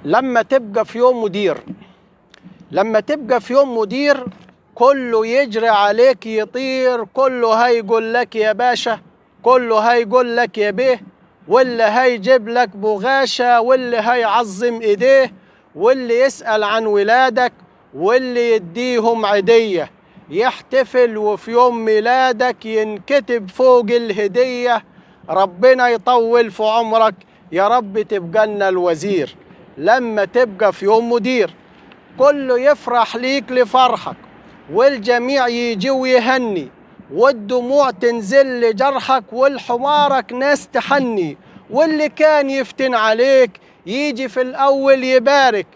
لما تبقى في يوم مدير، لما تبقى في يوم مدير كله يجري عليك يطير، كله هيقول لك يا باشا، كله هيقول لك يا بيه، واللي هيجيب لك بغاشة، واللي هيعظم ايديه، واللي يسأل عن ولادك، واللي يديهم عيدية، يحتفل وفي يوم ميلادك ينكتب فوق الهدية. ربنا يطول في عمرك يا رب تبقى لنا الوزير. لما تبقى في يوم مدير كله يفرح ليك لفرحك، والجميع يجي ويهني، والدموع تنزل لجرحك، والحمارك ناس تحني، واللي كان يفتن عليك يجي في الأول يبارك،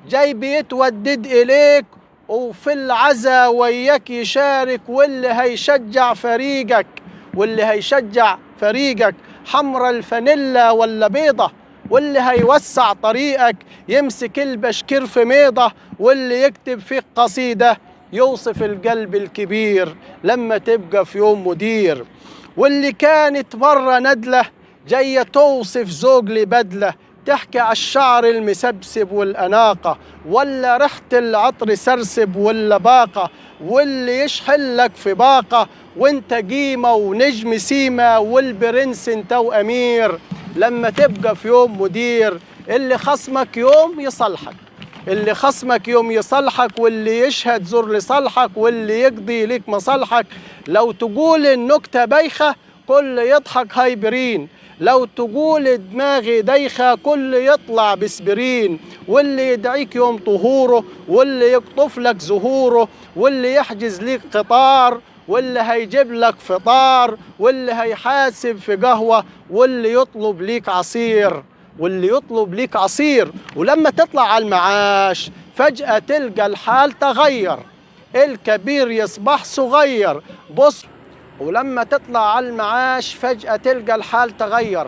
جاي بيتودد إليك وفي العزا وياك يشارك، واللي هيشجع فريقك، واللي هيشجع فريقك حمرا الفانيلا ولا بيضة، واللي هيوسع طريقك يمسك البشكير في ميضة، واللي يكتب فيك قصيدة يوصف القلب الكبير. لما تبقى في يوم مدير، واللي كانت مرة ندلة جاية توصف زوج لبدلة، تحكي على الشعر المسبسب والأناقة، ولا ريحة العطر سرسب ولا باقة، واللي يشحن لك في باقة وانت قيمة ونجم سيمة والبرنس انت وأمير. لما تبقى في يوم مدير، اللي خصمك يوم يصلحك، اللي خصمك يوم يصلحك، واللي يشهد زور لصالحك، واللي يقضي لك مصالحك. لو تقول النكتة بايخة كل يضحك هايبرين، لو تقول دماغي دايخة كل يطلع بسبرين، واللي يدعيك يوم طهوره، واللي يقطف لك زهوره، واللي يحجز لك قطار، واللي هيجيب لك فطار، واللي هيحاسب في قهوة، واللي يطلب ليك عصير، واللي يطلب ليك عصير. ولما تطلع على المعاش فجأة تلقى الحال تغير، الكبير يصبح صغير. بص، ولما تطلع على المعاش فجأة تلقى الحال تغير،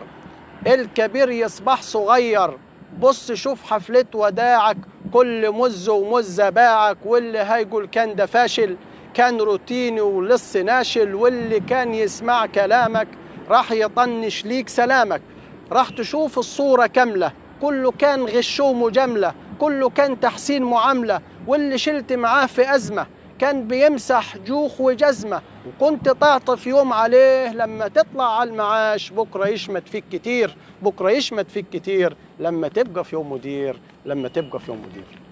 الكبير يصبح صغير. بص شوف حفلة وداعك، كل مز ومزة باعك، واللي هيقول كان ده فاشل، كان روتيني ولص ناشل، واللي كان يسمع كلامك راح يطنش ليك سلامك. راح تشوف الصورة كاملة، كله كان غش ومجاملة، كله كان تحسين معاملة، واللي شلت معاه في أزمة كان بيمسح جوخ وجزمة، وكنت تعطف يوم عليه. لما تطلع على المعاش بكرة يشمت فيك كتير، بكرة يشمت فيك كتير. لما تبقى في يوم مدير، لما تبقى في يوم مدير.